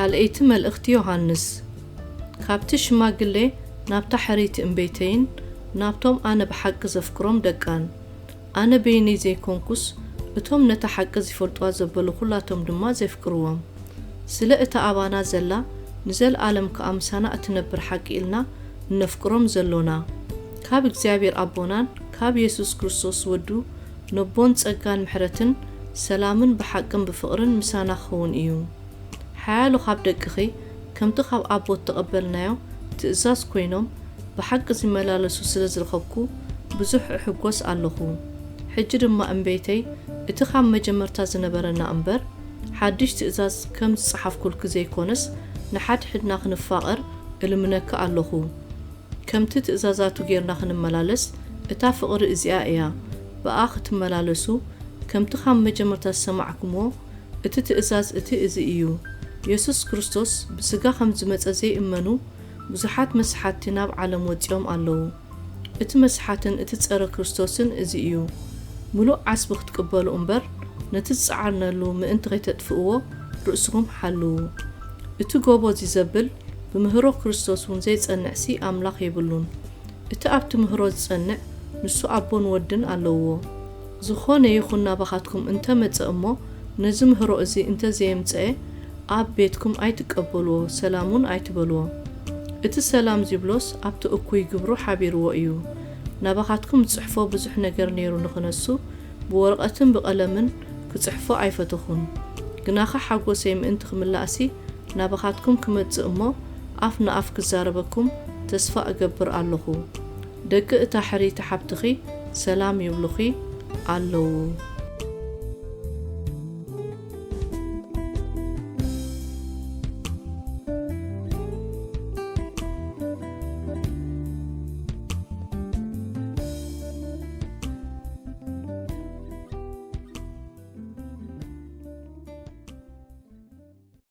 ካልኣይቲ መልእኽቲ ዮሃንስ። ካብቲ ሽማግሌ ናብታ ሕርይቲ እምቤተይን ናብቶም ኣነ ብሓቂ ዘፍቅሮም ደቃን፣ ኣነ በይነይ ዘይኮንኩስ፣ እቶም ነታ ሓቂ ዚፈልጥዋ ዘበሉ ኹላቶም ድማ ዜፍቅርዎም። ስለ እታ ኣባና ዘላ ንዘለኣለም ከኣ ምሳና እትነብር ሓቂ ኢልና እነፍቅሮም ዘሎና፣ ካብ እግዚኣብሔር ኣቦናን ካብ የሱስ ክርስቶስ ወዱ ነቦን ጸጋን ምሕረትን ሰላምን ብሓቅን ብፍቕርን ምሳና ክኸውን እዩ። ሓያሎ ካብ ደቅኺ ከምቲ ካብ ኣቦ እተቐበልናዮ ትእዛዝ ኮይኖም ብሓቂ ዚመላለሱ ስለ ዝረኸብኩ ብዙሕ እሕጎስ ኣለኹ። ሕጂ ድማ እምቤተይ እቲ ካብ መጀመርታ ዝነበረና እምበር ሓድሽ ትእዛዝ ከም ዝጸሓፍኩልኪ ዘይኮነስ ንሓድሕድና ክንፋቐር እልምነኪ ኣለኹ። ከምቲ ትእዛዛቱ ጌርና ክንመላለስ እታ ፍቕሪ እዚኣ እያ። ብኣ ክትመላለሱ ከምቲ ካብ መጀመርታ ዝሰማዕኩምዎ እቲ ትእዛዝ እቲ እዚ እዩ። የሱስ ክርስቶስ ብስጋ ከም ዝመጸ ዘይእመኑ ብዙሓት መስሓትቲ ናብ ዓለም ወጺኦም ኣለዉ። እቲ መስሓትን እቲ ጸረ ክርስቶስን እዚ እዩ። ምሉእ ዓስቢ ክትቅበሉ እምበር ነቲ ዝጸዓርነሉ ምእንቲ ከይተጥፍእዎ ርእስኹም ሓልዉ። እቲ ጎቦ እዚ ዘብል ብምህሮ ክርስቶስ እውን ዘይጸንዕሲ ኣምላኽ የብሉን። እቲ ኣብቲ ምህሮ ዝጸንዕ ንሱ ኣቦን ወድን ኣለውዎ። ዝኾነ ይኹን ናባኻትኩም እንተ መጸ እሞ ነዚ ምህሮ እዚ እንተ ዘየምጸኤ ኣብ ቤትኩም ኣይትቀበልዎ፣ ሰላም እውን ኣይትበልዎ። እቲ ሰላም ዚብሎስ ኣብቲ እኩይ ግብሩ ሓቢርዎ እዩ። ናባኻትኩም ዝጽሕፎ ብዙሕ ነገር ነይሩ ንኽነሱ ብወረቐትን ብቐለምን ክጽሕፎ ኣይፈተኹን። ግናኸ ሓጎሰይ ምእንቲ ክምላእሲ ናባኻትኩም ክመጽእ እሞ ኣፍ ንኣፍ ክዛረበኩም ተስፋ እገብር ኣለኹ። ደቂ እታ ሕርይቲ ሓብትኺ ሰላም ይብሉኺ ኣለዉ።